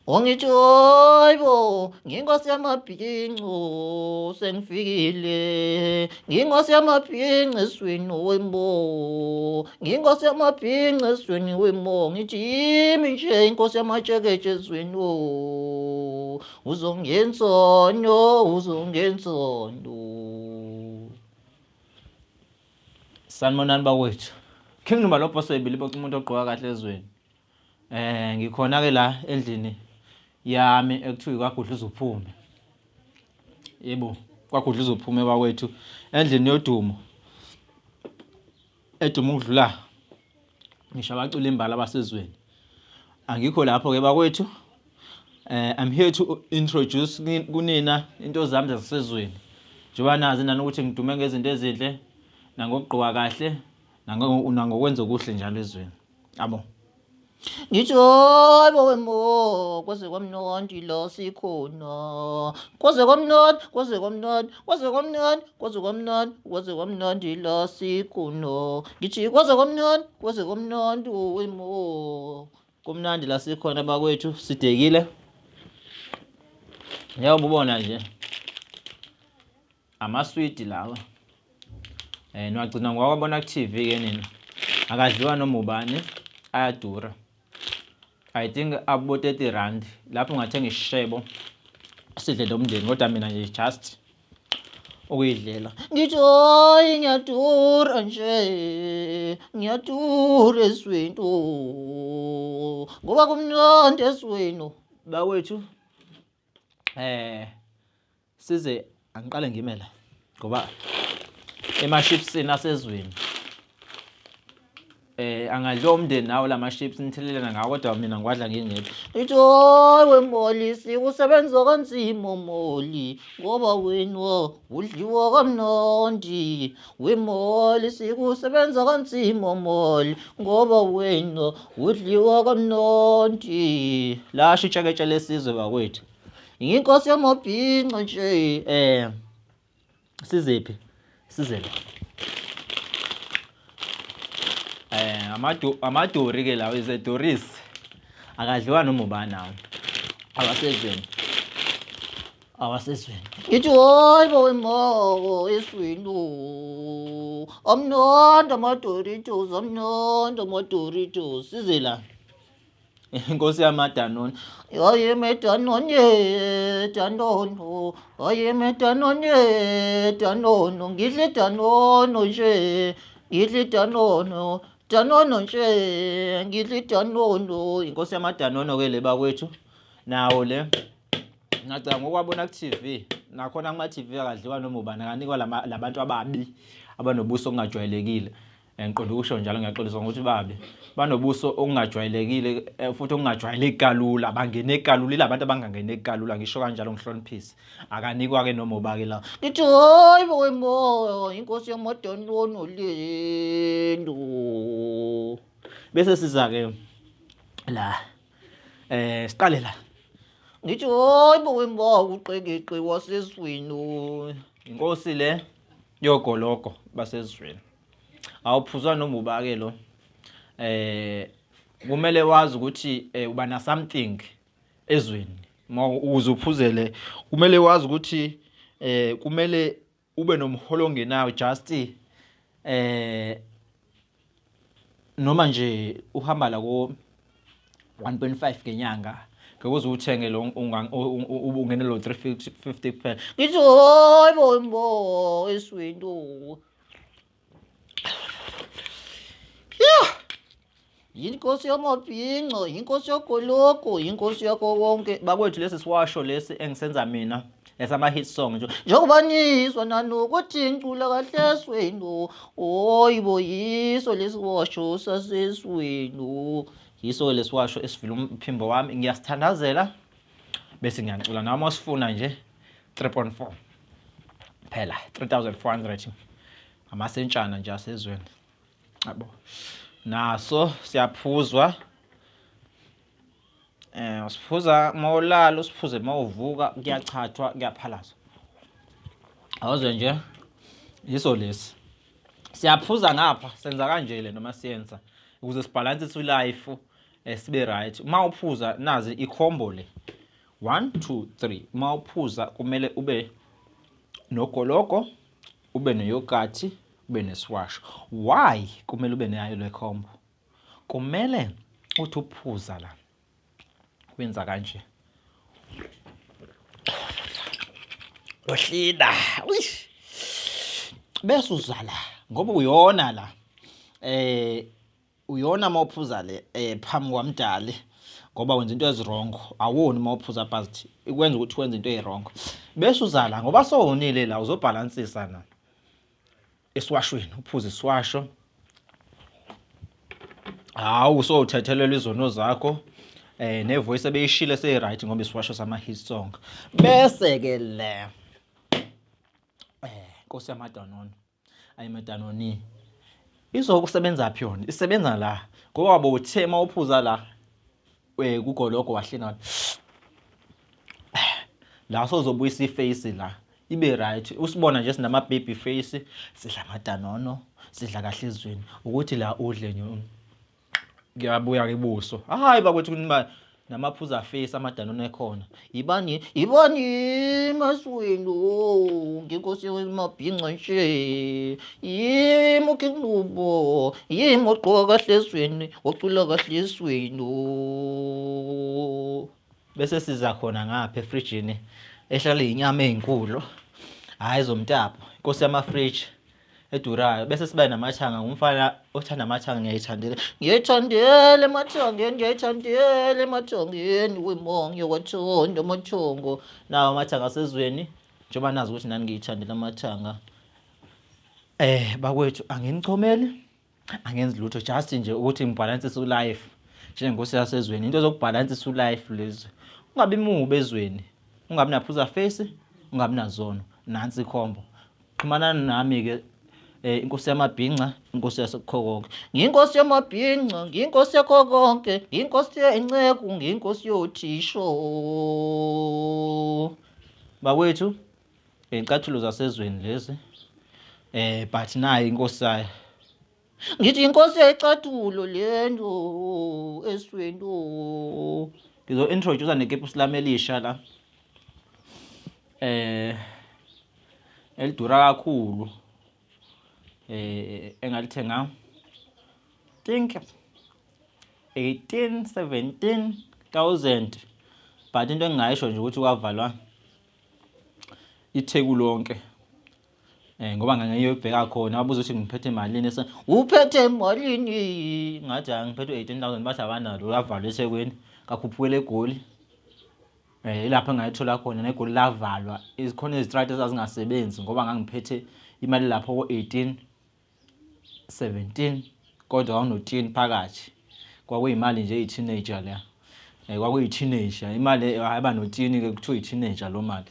Ngithi hayibo, nginkosi yamabhinco sengifikile, nginkosi yamabhinco esweni wembo, nginkosi yamabhinco esweni wembo, ngithi yimi nje inkosi yamatsheketshe esweni o, uzongenzani uzongenzani. Sanibonani bakwethu. King Number lo boss webili boca umuntu ogqoka kahle ezweni. Ngikhona ke la endlini yami ekuthiwa kwaGudluza uphume. Yebo, kwaGudluza uphume bakwethu endlini yodumo. Eduma ukudlula ngisho abaculi imbala abasezweni. Angikho lapho ke bakwethu. I'm here to introduce kunina into zami zasezweni. Njengoba nazi nani ukuthi ngidume ngezinto ezinhle nangokugqoka kahle nangokwenza okuhle njalo ezweni. Yabo. Ngithi hayibo wembo, kwaze kwamnandi la sikhona, kwaze kwamnandi, kwaze kwamnandi, kwaze kwamnandi, kwaze kwamnandi, kwaze kwamnandi la sikhona, ngithi kwaze kwamnandi, kwaze kwamnandi wembo. Kumnandi la sikhona bakwethu, sidekile. Njengoba ubona nje amaswidi lawa. Niwagcina ngokwabona ku-TV ke nina. Akadliwa noma ubani, ayadura. I think abo 30 rand lapho ungathenga isishebo sidle nomndeni, kodwa mina nje just ukuyidlela. Ngithi hayi ngiyadura nje, ngiyadura ezweni ngoba kumnandi ezweni. Bakwethu, size angiqale ngime la ngoba emashipsini asezweni angadliwa umndeni nawo lama chips nithelelana ngawo, kodwa mina ngiwadla ngingedwa. Ngithi hayi wemoli, sikusebenza kanzima moli, ngoba wena udliwa kamnandi. Wemoli, sikusebenza kanzima moli, ngoba wena udliwa kamnandi. Lasho itsheketshe lesizwe bakwethu. Inkosi yamabhinca nje. Sizephi? Size la. Amadori ke lawo, is a Doris. Akadliwa noma ubani nawo. Awasezweni. Awasezweni. Ngithi hayibo wemoko esweni. Amnandi amadoritos, amnandi amadoritos. Size la. Inkosi yamadanoni. Hayi medanoni, danono. Hayi medanoni, danono. Ngidle danono nje. Ngidle danono. Danono nje. Ngidle danono. Inkosi yamadanono ke le bakwethu. Nawo le. Ngiyacabanga ngokwabona ku-TV. Nakhona kuma-TV akadliwa noma ubani, akanikwa labantu ababi abanobuso obungajwayelekile. Ngiqonda ukusho njalo, ngiyaxolisa ngokuthi babi. Banobuso obungajwayelekile, futhi obungajwayeleki kalula, abangeneki kalula, ilabantu abangangeneki kalula, ngisho kanjalo ngihloniphise. Akanikwa ke noma ubake la. Ngithi hayi bo wemo, inkosi yamadanono lento. Bese siza ke la. Siqale la. Ngithi hayi bo wemo, uqekeqe wasezweni. Inkosi le yogologo basezweni. Awuphuzwa noma ubake lo. Kumele wazi ukuthi uba na something ezweni. Uma uze uphuzele, kumele wazi ukuthi kumele ube nomholo ongenayo just noma nje uhamba la ko 1.5 ngenyanga, ngeke uze uthenge lo ungene lo 350 kuphela. Ngithi hayi bo mbo esweni. Yeah. Inkosi yamabhinco, inkosi yogologo, inkosi yakho konke. Bakwethu, lesi siwasho lesi engisenza mina esama hit song nje. Njengoba nizwa nanokuthi ngicula kahle esweni. Hoyibo, yiso lesiwasho sasesweni. Yiso lesiwasho esivula umphimbo wami, ngiyasithandazela bese ngiyacula. Noma usifuna nje 3.4 phela, 3400 amasentshana nje asezweni. Yabo. Naso siyaphuzwa. Usiphuza mawulala, usiphuze mawuvuka, kuyachathwa, kuyaphalazwa. Awuzwe nje yiso lesi. Siyaphuza ngapha, senza kanje le noma siyenza ukuze sibalansise ulife. Sibe right. Uma uphuza nazi ikhombo le 1 2 3. Uma uphuza kumele ube nogologo, ube neyogathi, ube nesiwasho. Why kumele ube nayo le khombo? Kumele uthi uphuza la wenza kanje, wehlida bese uzala ngoba uyona la uyona mawuphuza le phambi kwamdali, ngoba wenza into eziwrong. Awoni mawuphuza but ikwenza ukuthi wenze into eziwrong, bese uzala ngoba sowonile la, uzobhalansisa na esiwashweni, uphuze isiwasho. Hawu, sowuthethelelwa izono zakho. Ne voice ebeyishile seyi right ngoba isiwasho sama hit song. Bese ke le Nkosi yamadanoni, ayimadanoni izokusebenza phi yona? Isebenza la ngoba wabo uthe mawuphuza la kugologo wahlina la, sozobuyisa iface la ibe right. Usibona nje sinama baby face, sidla amadanono, sidla kahle ezweni, ukuthi la udle nje kuyabuya ke buso. Hayi bakwethu, kunima namaphuza face amadanono ekhona. Ibani ibani maswenu nginkosi yamabhinca nje, yimi ukinqubo, yimi ogqoka kahle ezweni, ocula kahle ezweni. Bese siza khona ngapha efrijini ehlala inyama ezinkulu, hayi zomtapo, inkosi yamafriji edurayo. Bese siba namathanga, ngumfana othanda amathanga, ngiyayithandela, ngiyayithandela emathangeni, ngiyayithandela emathangeni, wemo ngiyawathanda amathongo. Nawo amathanga asezweni, njengoba nazi ukuthi nani ngiyithandela amathanga. Bakwethu, anginichomeli, angenzi lutho, just nje ukuthi ngibhalansise ulife njengenkosi yasezweni. Into zokubhalansisa ulife lezi, ungabi mubi ezweni, ungabi naphuza face, ungabi nazono. Nansi ikhombo, xhumana nami ke, inkosi yamabhinca, inkosi yasekho konke. Nginkosi yamabhinca, nginkosi yakho konke, nginkosi yenceku, nginkosi yothisho. Bakwethu, iy'cathulo zasezweni lezi, but nayi inkosi yayo. Ngithi inkosi yayicathulo lento esweni. Ngizo-introduce nekepusi lami elisha la, elidura kakhulu, engalithenga think 18 17,000, but into engingayisho nje ukuthi kwavalwa iTheku lonke, ngoba ngangiyobheka khona, wabuza ukuthi ngiphethe malini, uphethe malini, ngathi angiphethe 18,000, bathi abanalo, lavalwa eThekwini, kakhuphukele eGoli. Ilapho engayithola khona, neGoli lavalwa, izikhona izitrati ezazingasebenzi ngoba ngangiphethe imali lapho ko-18 17, kodwa kwakuno-10 phakathi, kwakuyimali nje eyi-teenager leya. Kwakuyi-teenager imali, aba no-10 ke, kuthiwa i-teenager lo mali.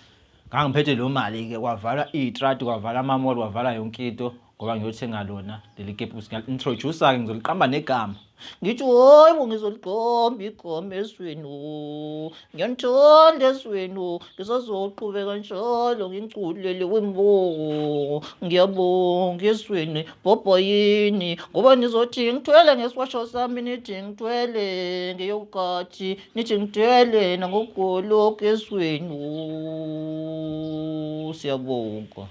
Ngangiphethe lo mali ke, kwavalwa iy'trati, kwavalwa ama-mall, kwavalwa yonke into ngoba ngiyothenga lona leli kepusi. Ngiyali-introduce-ke, ngizoliqamba negama. Ngithi hayi bo, ngizoliqamba igama esweni, ngiyanithanda esweni, ngisazoqhubeka njalo ngiculele wembo. Ngiyabonga esweni, bhobhoyini, ngoba nizothi ngithwele ngesiwasho sami, nithi ngithwele ngeyogathi, nithi ngithwele nangogologo esweni. Siyabonga.